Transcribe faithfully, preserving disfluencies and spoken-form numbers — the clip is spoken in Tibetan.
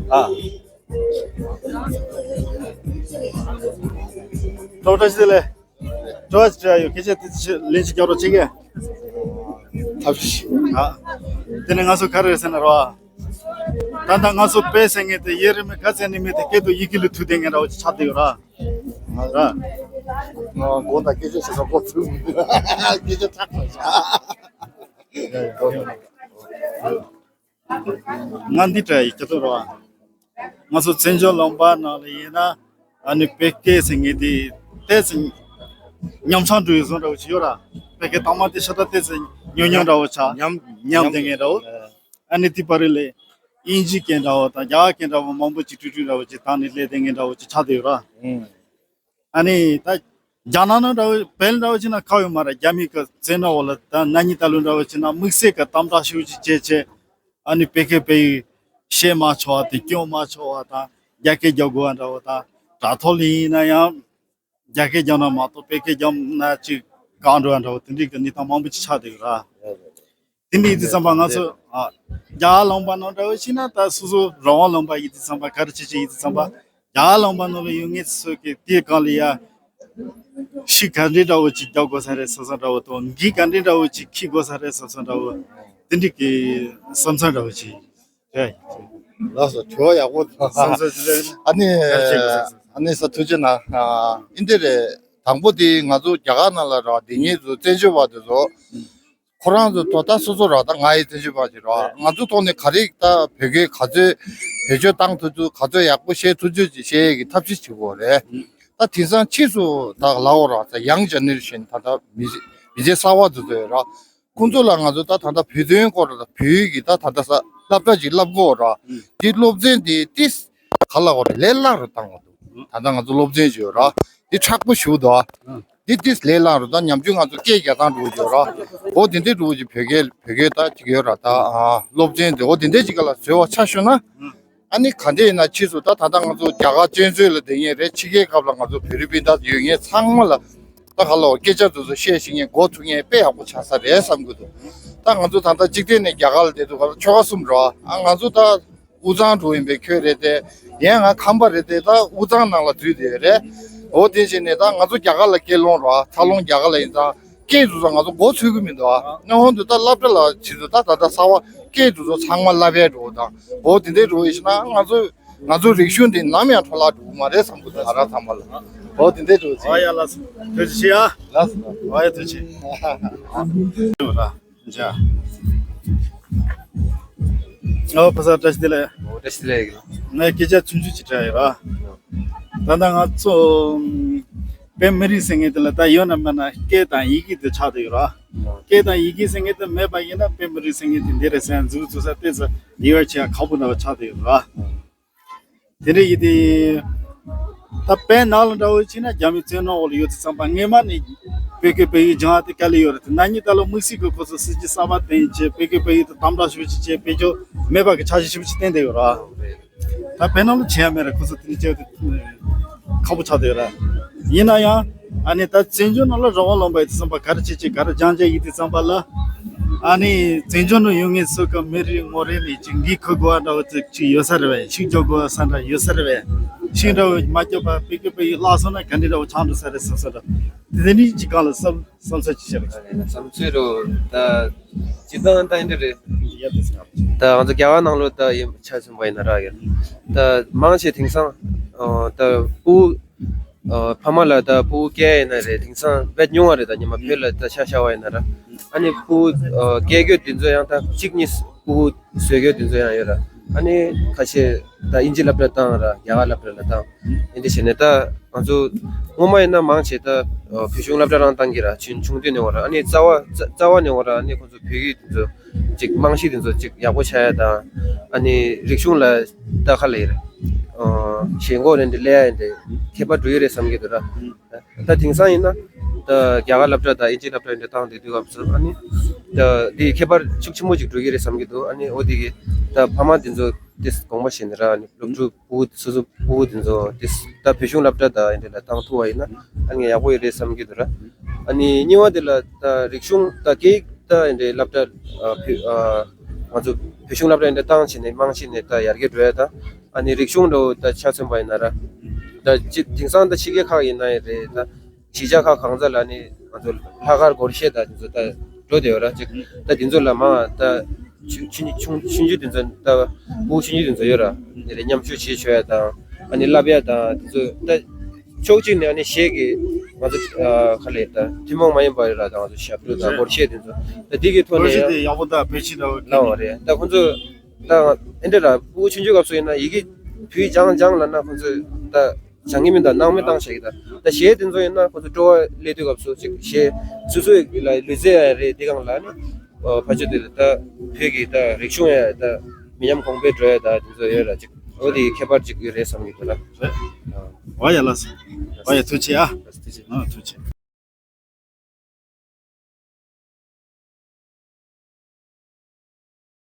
ཨ། ཐོག་བཀྲ་ཤིས་བདེ་ལེགས། དྲི་བ་ཅིག་དྲི་ཡ་ཡོད། སྐད་ཆ་དེ་ཚོ་ལན་ཅིག་རྒྱག་རོགས་བྱེད་གས། ཐབས་ཤེས། ཨ། དེ་ནས་ང་ཚོ་ག་རེ་རེད་ཟེར་ན་རོ། ད་ལྟ་ང་ཚོ་དཔེ་ཟེར་མཁན་དེ་ཡེ་རེ་མི་ག་ཚད་ནས་མི་དེ་སྐད་དུ་ཡི་གེ་ལ་ཐུག་བསྡད་མཁན་འདྲ་བོ་ཅིག་ཆགས་བསྡད་ཡོད་ར། ང་ར། ང་མགོ་དང་སྐད་ཆ་བཤད་ས་མགོ་ཚོས་མི་འདུག་སྐད་ཆ་ཁྲག་ཁྲག་ཆགས། ང་འདི་འདྲ་ཡི་སྐྱོ་ཐོག་རོ། ང་ཚོ་བཙན་བྱོལ་ལུང་པ་ནང་ལ་ཡིན་ན། ཨ་ནི་བོད་སྐད་ཟེར་མཁན་དེ་ཏོག་ཙམ་ཉམས་ཆག་འགྲོ་ཡི་བཟོ་འདྲ་བོ་ཅིག་ཡོད་ར། བོད་སྐད་དང་མ་དེ་ཤ་སྟག་ཏོག་ཙམ་ཉུང་ཉུང་འདྲ་བོ་ཆགས། ཉམས་ཉམས་བསྡད་མཁན་འདྲ་བོ། ཨ་ནི་དེ་བར་ལ་དབྱིན་ཇི་སྐད་འདྲ་བོ་དང་རྒྱ་གར་སྐད་འདྲ་བོ་མང་པོ་ཅིག་ཀྲུག་ཀྲུག་འདྲ་བོ་ཅིག་བཏང་ནས་སླེབས་བསྡད་མཁན་འདྲ་བོ་ཅིག་ཆགས་བསྡད་ཡོད་ར། ཨ་ནི་ད་རྒྱ་ནག་ནང་འདྲ་བོ་བལ་འདྲ་བོ་ཅིག་ན་ཁག་ཡོད་མ་རེད། རྒྱ་མི་གི་བཙན་འོག་ལ་ད་ན་ནིང་ད་ལོ་འདྲ་བོ་ཅིག་ན་དམིགས་བསལ་གི་དམ་དྲག་ཤུགས་ཅིག་བྱས་བྱས། ཨ་ནི་བོད་སྐད་བོད་ཡིག་བཤད་མ་ཆོག་པ་དང་སྐྱོན་མ་ཆོག་པ་དང་རྒྱ་སྐད་རྒྱག་དགོས་པ་འདྲ་བོ་དང་། དྲ་ཐོག་ལ་ཡིན་ན་ཡང་རྒྱ་སྐད་རྒྱག་ན་མ་གཏོགས་བོད་སྐད་རྒྱབ་ན་ཅིག་བཀག་འགྲོ་བ་འདྲ་བོ་དེ་འདྲའི་གི་གནས་སྟངས་མང་པོ་ཅིག་ཆགས་བསྡད་ཡོད་ར། དེ་འདྲ་ཡིན་དུས་ཙམ་པ་ང་ཚོ་ཨ་རྒྱ་གར་ལུང་པ་ནང་འདྲ་བོ་ཞིག་ན་ད་སོ་སོ་རང་དབང་ལུང་པ་ཡིན་དུས་ཙམ་པ་ག་རེ་བྱེད་ཀྱི་ཡིན་དུས་ཙམ་པ་རྒྱ་གར་ལུང་པ་ནང་ལ་ཡོད་མཁན་ཚོ་གི་དེའི་སྒང་ལ་ཡ་ཤི་ག་འདྲའི་འདྲ་བོ་ཅིག་རྒྱག་དགོས་ས་རེད་བསམ་བསམ་འདྲ་བོ་དང་འགན་ག་འདྲའི་འདྲ་བོ་ཅིག་འཁྱེར་དགོས་ས་རེད་བསམ་བསམ་འདྲ་བོ་དེ་འདྲའི་གི་བསམ་ཚུལ་འདྲ་བོ་ཅིག་རེད། ལགས་སོ། དྲི་བ་ཡག་པོ་འདུག་བསམ་ཚུལ་ཅིག་རེད། ཨ་ནི་ག་རེ་བྱེད་དགོས་ཟེར། ཨ་ནི་ས་ཐུགས་རྗེ་གནང་། ཨ་འདི་རེད། དང་པོ་དེ་ང་ཚོ་རྒྱ་གར་ནང་ལ་ར་དེ་ཉིད་ཚོ་བཙན་བྱོལ་བ་དེ་ཚོ་ཁོ་རང་ཚོ་ད་ལྟ་སོ་སོ་ར་ད་ང་ཡི་བཙན་བྱོལ་བ་ཅིག་ར་ང་ཚོ་ཐོག་ནས་ག་རེ་ད་བོད་སྐད་ག་ཚོད་བེད་སྤྱོད་བཏང་ཐུབ་ཚུལ་ག་ཚོད་ཡག་པོ་བཤད་ཐུབ་ཚུལ་ཅིག་བཤད་ཡས་ཀྱི་ཐབས་ཤེས་བྱེད་དགོས་རེད། ད་དེང་སང་ཕྱིས་སུ་ད་ལའོ་ར་ད་ཡང་ཇེ་ནེ་རེ་ཤན་ད་ད་མི་མི་ཚེ་གསར་བ་དེ་ཚོ་ཡོད་ར། ཁོང་ཚོ་ལ་ང་ཚོ་ད་ད་ལྟ་བོད་དོན་སྐོར་ལ་བོད་ཡིག་གི་ད་ད་ལྟ་ས་སློབ་གྲྭ་ཅིག་བསླབ་དགོས་ར། ཨང་། དེ་སློབ་ཚན་དེ་ཏིས་ག་ལ་བ་རེད་ལས་སླ་རུ་བཏང་བ་འདུག་ཨང་། ད་ལྟ་ང་ཚོ་སློབ་ཚན་ཅིག་ཡོད་ར། ཨང་། དེ་མཁྲེགས་པོ་ཞིག་འདུག་ཨ། ཨང་། དེ་ཏིས་ལས་སླ་རུ་ད་ཉམ་ཆུང་ང་ཚོ་སྐད་རྒྱག་སྟངས་འགྲོ་གི་ཡོད་ར། འོ་དེ་འདྲས་འགྲོ་གི་བོད་སྐད་བོད་སྐད་ད་ཅིག་ཡོད་ར་ད་ཨ་སློབ་ཚན་དེ་འོ་དེ་འདྲས་ཅིག་ག་ལ་བཟོས་བ་ཆ་ཤོད་ན། ཨང་། ཨ་ནི་ག་འདྲས་ཡིན་ན་ཕྱིས་སུ་ད་ད་ལྟ་ང་ཚོ་རྒྱ་གར་བཙན་བྱོལ་ལ་བསྡད་མཁན་རེད། ཕྱི་རྒྱལ་ཁབ་ལ་ང་ཚོ་བོད་རིགས་སྤུན་ཟླ་ཡོད་མཁན་ཚང་མ་ལ་ད་ག་ལ་སྐད་ཆ་དེ་ཚོ་བཤད་ཤེས་མཁན་མགོ་ཚོས་མཁན་དཔེ་ཡག་པོ་ཆགས་ས་རེད་བསམ་གྱི་འདུག་ད་ང་ཚོ་ད་ལྟ་གཅིག་སྟེང་ནས་རྒྱ་གར་ལ་བསྡད་དུས་ག་ལ་ཆོལ་ཁ་གསུམ་རེད་བ། ཨ་ང་ཚོ་ད་དབུས་གཙང་འགྲོ་ཡིན་པའི་ཁྱོད་རེད་དེ། ཡན་ང་ཁམས་པ་རེད་དེ་ད་དབུས་གཙང་ནང་ལ་འཛུལ་བསྡད་ཡོད་རེད། འོ་དེ་བྱས་ནས་ད་ང་ཚོ་རྒྱ་གར་ལ་སྐད་སློང་རེད་བ། འཚར་ལོངས་རྒྱ་གར་ལ་ཡིན་ཙང་། སྐད་དེ་ཚོ་ང་ཚོ་མགོ་ཚོས་ཀྱི་མི་འདུག་ཨ། སྔ་ཧོན་དུ་ད་སློབ་གྲྭ་ལ་ཕྱིན་དུས་ད་ད་ལྟ་གསར་བ་སྐད་དེ་ཚོ་ཚང་མ་བསླབ་ཡས་འགྲོ་དང་། འོ་དེ་འདྲས་འགྲོ་ཡིན་ཞེ་ན་ང་ཚོ་ང་ཚོ་རིག་གཞུང་འདི་ནམ་ཡང་འཕྲོ་བརླག་འགྲོ་གི་མ་རེད་བསམ་གྱི་འདུག་ང་རང་ཚང་མ་ལ། འོ་དེ་འདྲས་འགྲོ་ཅིག་ཨ་ཡ་ལགས་སོ། ཐུགས་རྗེ་ཆེ་ཨ། ལགས་སོ། ཨ་ཡ་ཐུགས་རྗེ་ཆེ། ཡོད་ར། ཇ། ཨོ་ཕ་ས་བཀྲ་ཤིས་བདེ་ལེགས། ཨོ་བཀྲ་ཤིས་བདེ་ལེགས། ངས་སྐད་ཆ་ཆུང་ཆུང་ཅིག་དྲི་ཡ་ཡོད་ར། ད་ལྟ་ང་ཚོ་བོད་མི་རིགས་ཟེར་མཁན་དེ་ལ་ད་ཡོད་ན་མེད་ན་སྐད་དང་ཡི་གེ་དེ་ཆགས་བསྡད་ཡོད་ར། སྐད་དང་ཡི་གེ་ཟེར་མཁན་དེ་མེད་པ་ཡིན་ན་བོད་མི་རིགས་ཟེར་མཁན་དེ་འདི་རེད་ཟེར་ཡ་འཛུགས་འཛུགས་ས་ཏོག་ཙམ་ཡིད་བར་བྱེད་ཡ་ཁག་པོ་འདྲ་བ་ཆགས་བསྡད་ཡོད་ར། དེ་འདྲ་ཡིན་དུས། ད་བོད་ནང་ལ་འདྲ་བོ་བྱས་ན་རྒྱ་མི་བཙན་གནོན་འོག་ལ་ཡོད་དུས་ཙམ་པ་སྔས་མ་ནས་བོད་སྐད་བོད་ཡིག་སྦྱང་ཡ་དེ་དཀའ་ལས་ཡོད་རེད་དེ། ན་ནིང་ད་ལོ་དམིགས་བསལ་གྱི་ཁོ་ཚོ་སྲིད་ཇུས་གསར་པ་བཏོན་བྱས་བོད་སྐད་བོད་ཡིག་དེ་དམ་དྲག་ཞེ་པོ་ཅིག་བྱས་བེད་སྤྱོད་མེད་པ་གི་འཆར་གཞི་ཞེ་པོ་ཅིག་བཏོན་བསྡད་ཡོད་ར། ད་བོད་ནང་ལ་བྱེད་ཡ་མེད་རེད། ཁོ་ཚོ་དེ་འདྲ་བྱས་ཡོད་དུས་ཁག་པོ་ཆགས་བསྡད་ཡོད་ར། ཡིན་ན་ཡང་ཨ་ནི་ད་བཙན་བྱོལ་ནང་ལ་རང་དབང་ལུང་པ་ཡིན་དུས་ཙམ་པ་ག་རེ་བྱེད་ཅིག་ག་རེ་སྦྱང་ཅིག་ཡིན་དུས་ཙམ་པ་ལ། ཨ་ནི་བཙན་བྱོལ་ནང་ཡོད་མཁན་ཚོ་གི་མི་རེ་ངོ་རེ་ནས་ཅིག་འགན་འཁུར་དགོས་པ་འདྲ་བོ་ཅིག་ཅིག་ཡོད་ས་རེད་བས། ཤུགས་རྒྱག་དགོས་ས་འདྲ་ཡོད་ས་རེད་བས། ཤུགས་འདྲ་བོ་མ་རྒྱབ་པ་བོད་སྐད་བོད་ཡིག་བརླག་སོང་ན་ག་འདྲ་འདྲ་བོ་ཆགས་འགྲོ་ས་རེད་བསམ་ས་འདྲ། དེ་ནི་ཅིག་གང་ལ་བསམ་བསམ་ཚུལ་ཅིག་བཤད་རོགས། བསམ་ཚུལ་རོ། ད་སྤྱིར་བཏང་ད་འདི་འདྲ་རེད། ཡ་དེ་ས། ད་ང་ཚོ་རྒྱ་གར་ནང་ལོགས་ད་ཡིན་ཆ་མཚོན་པ་ཡིན་ན་ར་ཡ། ད་མང་ཆེ་དེང་སང་ཨ་ད་སྤུ་ཨ་ཕ་མ་ལ་ད་སྤུ་གུ་སྐྱེ་ཡིན་ན་རེད། དེང་སང་དཔེ་ཉུང་བ་རེད། ད་ཉི་མ་བོད་ལ་ད་ཆ་བཞག་པ་ཡིན་ན་ར། ཨ་ནི་སྤུ་གུ་ཨ་སྐྱེ་རྒྱུ་དེ་ཚོ་ཡང་ད་གཅིག་གཉིས་སྤུ་གུ་བཟོ་རྒྱུ་དེ་ཚོ་ཡང་ཡོད་ར། ཨ་ནི་ཁ་ཤས་ད་དབྱིན་ཇི་སློབ་གྲྭ་བཏང་ར་རྒྱ་གར་སློབ་གྲྭ་ལ་བཏང་། ཨེ་འདྲ་བྱས་ནས་ད་ང་ཚོ་སྔོན་མ་ཡིན་ན་མང་ཆེ་ད་ཨ་བོད་གཞུང་སློབ་གྲྭ་རང་བཏང་གི་ར། ཆུང་ཆུང་དུས་ནས་འོ་ར། ཨ་ནི་རྩ་བ་རྩ་རྩ་བ་ནས་འོ་ར། ཨ་ནི་ཁོང་ཚོ་བོད་ཡིག་དེ་ཚོ་ཅིག་རྨང་གཞི་དེ་ཚོ་ཅིག་ཡག་པོ་ཆགས་ཡ་དང་། ཨ་ནི་རིག་གཞུང་ལ་ད་ག་ལ་ཡིན་ར། ཨ་ཞེན་ཁོག་རེད་འདི་སླེབས་ཡ་ཡིན་འདི་ཁྱད་པར་འགྲོ་ཡི་རེད་བསམ་གྱི་འདུག་ར། ད་དེང་སང་ཡིན་ན་ད་རྒྱ་གར་སློབ་གྲྭ་དང་དབྱིན་ཇི་སློབ་གྲྭ་འདི་བཏང་བསྡད་དུས་སྐབས་སུ་ཨ་ནི་ད་འདི་ཁྱད་པར་ཤུགས་ཆེན་པོ་ཅིག་འགྲོ་གི་རེད་བསམ་གྱི་འདུག་ཨ་ནི་འོ་དེ་གི་ད་ཕ་མ་དེ་ཚོ་ དེ་དགོངས་པ་བཞེས་ནས་ར། ཨ་ནི་སློབ་ཕྲུག་ཕྲུ་གུ་སོ་སོ་ཕྲུ་གུ་དེ་ཚོ་དེ་ད་བོད་གཞུང་སློབ་གྲྭ་དང་ཨེ་འདྲ་ལ་བཏང་ཐུབ་པ་ཡིན་ན་ཨ་ནི་ཡག་པོ་ཡོད་རེད་བསམ་གྱི་འདུག་ར། ཨ་ནི་གཉིས་པ་དེ་ལ་ད་རིག་གཞུང་ད་སྐད་ཡིག་ད་ཨེ་འདྲའི་སློབ་གྲྭ་ཨ་བོད་ཨ་ང་ཚོ་བོད་གཞུང་སློབ་གྲྭ་ཨེ་འདྲ་བཏང་བྱས་ནས་རྨང་གཞི་ནས་ད་ཡར་རྒྱས་འགྲོ་ཡ་ད། ཨ་ནི་རིག་གཞུང་འདྲ་བོ་ད་ཆ་མཚོན་པ་ཡིན་ན་ར། ད་ཅི་དེང་སང་ད་ཕྱི་རྒྱལ་ཁག་ཡིན་ན་ཡང་རེད་ད། གཞིས་ཆགས་ཁག་གང་ས་ལ་ནི་ང་ཚོ་ལྷག་དཀར་སྒོར་གཞས་དང་དེ་ཚོ་ད་འགྲོ་བསྡད་ཡོད་ར་ཅིག་ད་དེ་ཚོ་ལ་མང་ད་ཆུང་ཆུང་ཆུང་ཆུང་ཆུང་དེ་ཚོ་ད་ཕྲུ་གུ་ཆུང་ཆུང་དེ་ཚོ་ཡོད་ར། དེ་ལ་མཉམ་ཞུགས་བྱེད་ཆོག་ཡ་དང་ཨ་ནི་བསླབ་ཡ་དང་དེ་ཚོ་ད་ཕྱོགས་གཅིག་ནས་ཨ་ནི་གཞས་ཀྱི་ང་ཚོ་ཨ་ག་ལེ་ད་ཐུན་མོང་མ་ཡིན་པ་ར་ད་ང་ཚོ་ཞབས་བྲོ་དང་སྒོར་གཞས་དེ་ཚོ་ད་དེ་གི་ཐོག་ནས་ཡང་ལའོ་རེད་ད་ཁོང་ཚོ་ད་ཨེ་འདྲ་ར་ཕྲུ་གུ་ཆུང་ཆུང་སྐབས་སུ་ཡིན་ན་ཡི་གེ་བོད་ཡིག་སྦྱང་སྦྱང་ལབ་ན་ཁོང་ཚོས་ད་སྦྱང་གི་མིན་ད་སྣང་མེད་བཏང་བཞག་གི་ད། ད་གཞས་དེ་ཚོ་ཡིན་ན་ཁོང་ཚོ་སྤྲོ་བ་སླེབས་དུས་སྐབས་སུ་ཅིག་གཞས་སོ་སོའི་ལ་ལུས་རྩལ་ཡང་རེད་དེ་སྒང་ལ་ནི་ཕར་ཕྱོགས་དེ་ལ་ད་བོད་ཀྱི་ད་རིག་གཞུང་ཡང་ད་མི་ཉམས་གོང་འཕེལ་འགྲོ་ཡ་ད་དེ་ཚོ་ཡོད་ལ་ཅིག་འོ་དེ་ཁྱད་པར་ཅིག་ཡོད་རེད་བསམ་གྱི་འདུག་ལ། རེད། ཨ། ཨོ་ཡ་ལགས་སོ། ཨོ་ཡ་ཐུགས་རྗེ་ཆེ་ཨ། ཐུགས་རྗེ་ཆེ། ཨ་ཐུགས་རྗེ་ཆེ།